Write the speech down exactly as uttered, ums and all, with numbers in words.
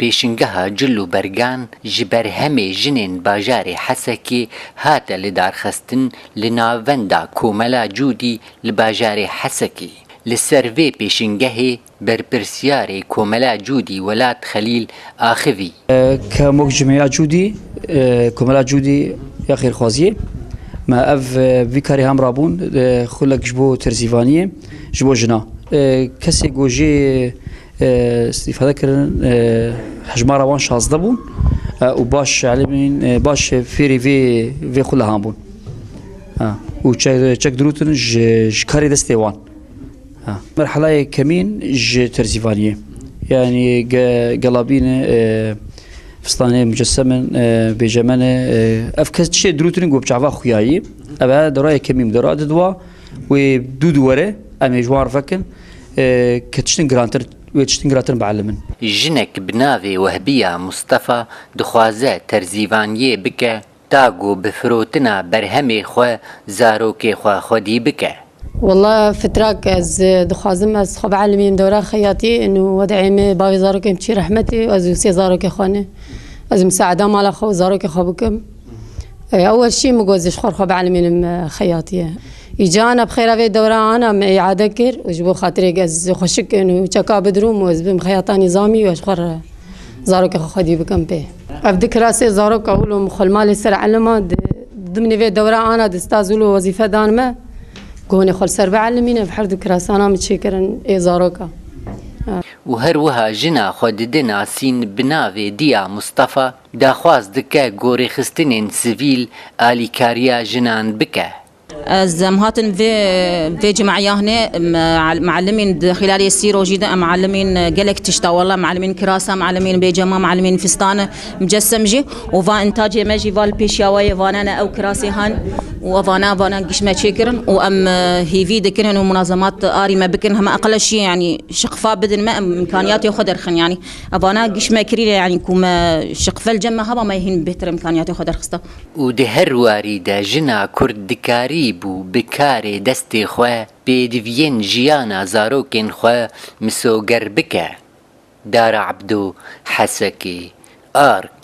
Pêşingeha cil û bergan ji berhemê jinên bajarê Hesekê hate lidarxistin li navenda Komela Cûdî li bajarê Hesekê. Li ser vê pêşingehê berpirsyarê Komela Cûdî Welat Xelîl axivî. Ke mok cimêya Cûdî, e, Komela Cûdî ya xêrxwaziyê. Me ev, e, vî karê hemra bûn, e, xulek ji bo terzîvaniyê, ji bo jina. E, kesê ku jê, e, îfade kirin, e, hejmara wan şazdeh bûn, e, û baş elimîn, e, baş fêrî vê, vê xulehan bûn. Ha, û çek, çek dirûtin ji, ji karê destê wan. Ha. Merhela yekemîn ji terzîvaniyê. Yanî ge-, gelabîn e, fistanê mucessem in, e, bêcemen e, e, ev kes tiştê dirûtin ku bi çava xuyayî. Ev e dora yekemîn, dora didwa wê dû duwere em ê ji wan vekin, e, ke tiştin girantir, wê tiştin girantir bielimin. Jinek bi navê Wehbiya Mustafa dixwaze terzîvaniyê bike, ta ku bi firotina berhemê xwe zarokê xwe xwedî bike. Wela fitrak ez dixwazim ez xwe bielimînim dewra xeyatî, û wed'ê min bavê zarokê min çî rehmetê, ez û sê zarokê xwe ne. Ez misaeda mala xwe û zarokê xwe bikim. E, ew şî min got ez ji xwe xwe bielimînim, e, xeyatî ye. Îca ana bi xêra vê dewra ana me îade kir û ji bo xatirê ez xweşik in û çeka bidirûm û ez bim xeyata nîzamî û ez xwe re zarokê xwe xwedî bikim pê. Ev di kirasê zarok ewil û xwe li malê ser elima di dimnê vê dewra ana di staz û wezîfe dan me. Gonê xwe li ser biellimîne, ev her du kirasana min çêkirin ê zaroka. Û her wiha jina xwe dide nasîn bi navê Diya Mustafa daxwaz dike ku rêxistinên sivîl alîkariya jinan bike. Ez, em hatin vê, vê cimeyahne, em, al-, mealimîn di xîlalê sî rojî de, em mealimîn gelek tişta, wela mealimîn kirasa, mealimîn bêcema, mealimîn fistane, micessem jî, û va intacê me jî va li pêşiya we yê vane ne ew kirasê han, û evana, vana giş me çêkirin, û em, e, hîvî dikirin û munazemat arî me bikin, heme eqele şî, yanî şiqfa bidin me, em imkaniyatê xwe derxin, yanî evana giş me kirîne, yanî ku me şiqfel cem me haba me hîn bêhtir imkaniyatê xwe derxista. Û di her warî de jina Kurd dikarîbû bi karê destê xwe pêdiviyên jiyana zarokên xwe misoger bike. Dara Ebdo, Hesekê, Ark.